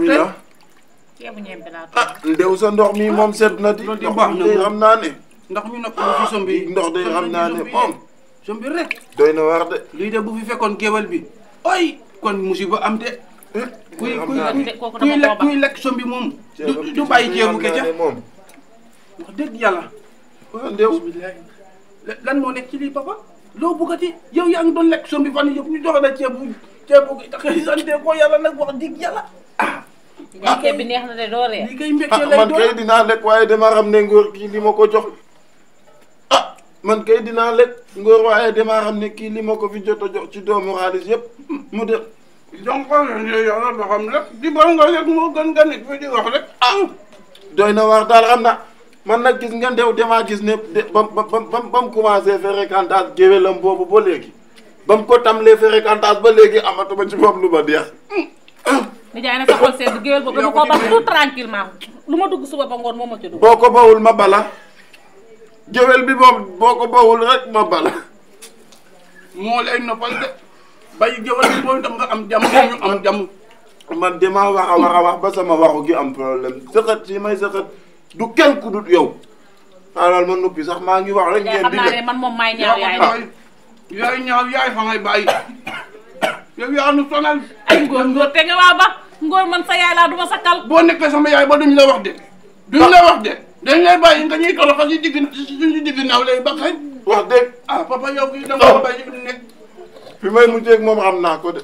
mi la ndew sa ndox mi moom set na di ndox day xam naa ne ndax ñu nopp fi sombi ndox day xam naa ne moom sombi rek doy na war de lii de bu fi fekkoon géwél bi ay kon musiba am de kuy lekk sombi moom du bàyyi ceebu kecax moom wax dëgg yàlla waaw ndew lan moo nekk ci lii papa loo bëggati yow yaa ngi doon lekk sombi fan yëpp ñu joxe la ceebu gi sante ko yàlla nag wax dëgg yàlla ceeb bi neex na de doo reer lii kay mbégte lay man doon kay dinaa lekk waaye dama xam ne ngóor kii li ma ko jox man kay dinaa lekk ngóor waaye dama xam ne kii li ma ko fi jot a jox ci doomu xaalis yëpp mu dem donc yàlla doo xam rek di ba nga lekk moo gën nga nekk fi di wax rek doy na war daal xam na man nag gis nga ndew damaa gis ne ba mu commencé fréquentage géwélam boobu ba léegi ba mu ko tàmbalee fréquentage ba léegi amatuma ci moom lu ma deex nijaay na sa xol sedd géwél boobu dama koo ba tout tranquillement lu ma dugg suba ba ngoon moo ma ci dugg boo ko bawul ma bala géwél bi moom boo ko bawul rek ma bala moo lay noppal de bay géwél bi mooy tax nga am jàmm ñu am jàmm man damaa wax a wax ba sama waxu gi am problème sëqat si may sëqat du kenn ku dut yow xaaral ma noppi sax maa ngi wax rek ngeen xam di naa ne man moom maay ñaaw yaay ñaaw yaay fa ngay bàyyi yow yaa nu sonal ay ngóor te nga waa ba ngóor man sa yaay laa duma sakkal boo nekkee sama yaay ba duñ la wax de duñ la wax de dañ lay bàyyi nga ñuy toroxal si suñu digg naaw lay ba xëy wax dëgg papa yow kii da nga ko bàyyi fi nekk fi may mujjee moom xam naa ko de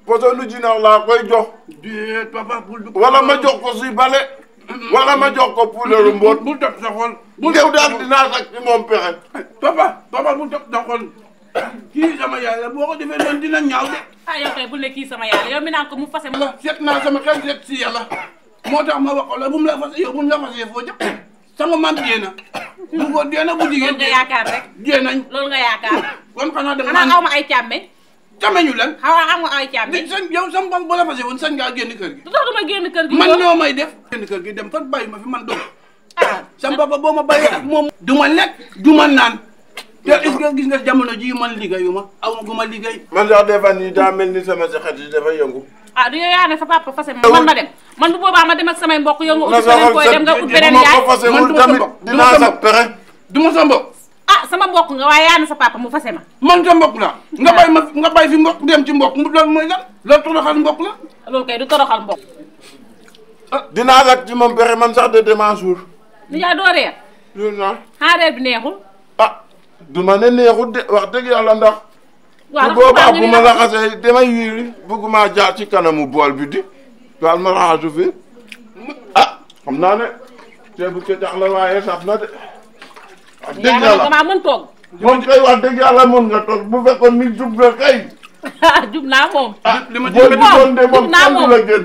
poso lu jinax laa koy jox déet papa bul du wala ma jox ko si bale wala ma jox ko puudaru mboot bul topp sa xol ndew daal dinaa sax ci moom pexe papa bul topp sa xol kii sama yaay la boo ko defee noonu dina ñaaw de yow kay bu ne kii sama yaay la yow mi naan ko mu fase ma seet naa sama xel seet si yàlla moo tax ma wax la bu mu la fase yow bu mu la fasee foo jëm sama maam dee na bu góor dee na bu jigéen nga yaakaar rek dee nañ loolu nga yaakaar kon xanaa dama xanaa xaw ma ay càmmeñ càmmeñu lan xaw ma ay càmmeñ sañ yow sama bopp bu la fase woon sañ ngaa génn kër gi lu tax duma génn kër gi man ñoo may def génn kër gi dem fan bàyyi ma fi man doom sama papa boo ma bàyyi ak moom du ma lekk du ma naan te est-ce que gis nga jamono ji man liggéeyu ma aw gu ma liggéey man sax des fois nii daa mel ni sama saxat yi dafa yëngu du yow yaa ne sa papa fase man ma dem man bu boobaa ma dem ak samay mbokk yow nga ut beneen koy dem nga ut beneen yaay ko fasewul tamit dinaa sax pexe du ma sa mbokk sama mbokk nga waaye yaa ne sa papa mu fase ma man sa mbokk la nga bàyyi fi mbokk dem ci mbokk mu loolu mooy lan loolu toroxal mbokk la loolu kay du toroxal mbokk dinaa sax ci moom pexe man sax de dema suur ni jaay doo reer reer bi neexul du ma ne neexut de wax dëgg yàlla ndax waaw bu boobaa bu ma raxasee damay wiiri bëgguma jaar ci kanamu bool bi di daal ma raxasu fi xam naa ne ceebu kecax la waaye sax na de wax dëgg yàlla damaa mën toog moom kay wax dëgg yàlla mën nga toog bu fekkoon ni jub nga kay jub naa moom li ma boo juboon de moom kenn du la gën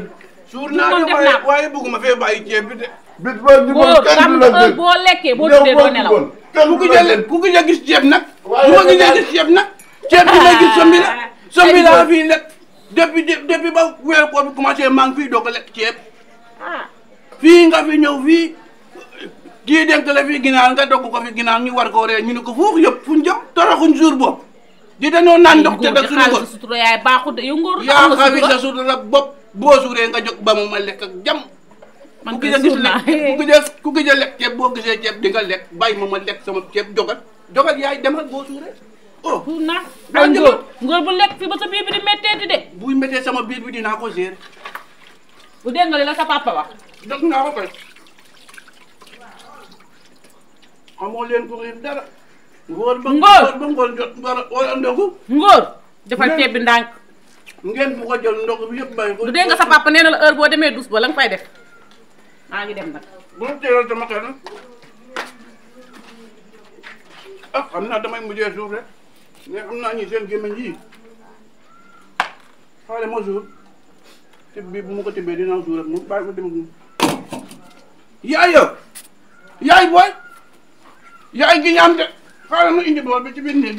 suur naa de waaye bëgguma fee bàyyi ceeb bi de bit boo juboon kenn du la gën boo lekkee boo tuddee doo nelaw ku gis a gis ceeb nag bu ma gisee gis ceeb nag ceeb bi may gis sombi la fii lekk depuis ba weer koor bi commencé maa ngi fii doog a lekk ceeb fii nga fi ñëw fii kii denk la fii ginaar nga dogg ko fi ginaar ñu war koo ree ñu ne ko fuux yëpp fu ñu jëm toroxuñ jour boobu di dañoo naan ndox te da suñu ko sutura yaay baaxul de yow ngóor yaa xawi sa sutura bopp boo suuree nga jóg ba mu ma lekk ak jàmm man ku gëj a lekk ceeb boo gisee ceeb di nga lekk bàyyi ma lekk sama ceeb jogal yaay demal boo suuree suur naa ay ngóor bu lekk fi ba sa biir bi di métteeti de buy méttee sama biir bi dinaa ko gérer bu dégg nga li la sa papa wax dëgg naa ko koy amoo leen ko xiif dara ngóor ba ngoon jot wala ndogu ngóor defal ceeb bi ndànk ngeen bu ko jël ndogu bi yëpp bàyyi ko du dégg nga sa papa nee na la heure boo demee dus ba la nga fay def maa ngi dem nag bu ma teelal sama xel xam naa damay mujjee suuf rek mais xam naa ñi seen gémmiñ yi xaale ma suur tib bi bu ma ko tibbee dinaa suur rek mu bàyyi ma dem yaay yow yaay booy yaay gi ñaam de xaaral ma indi bool bi ci biir néeg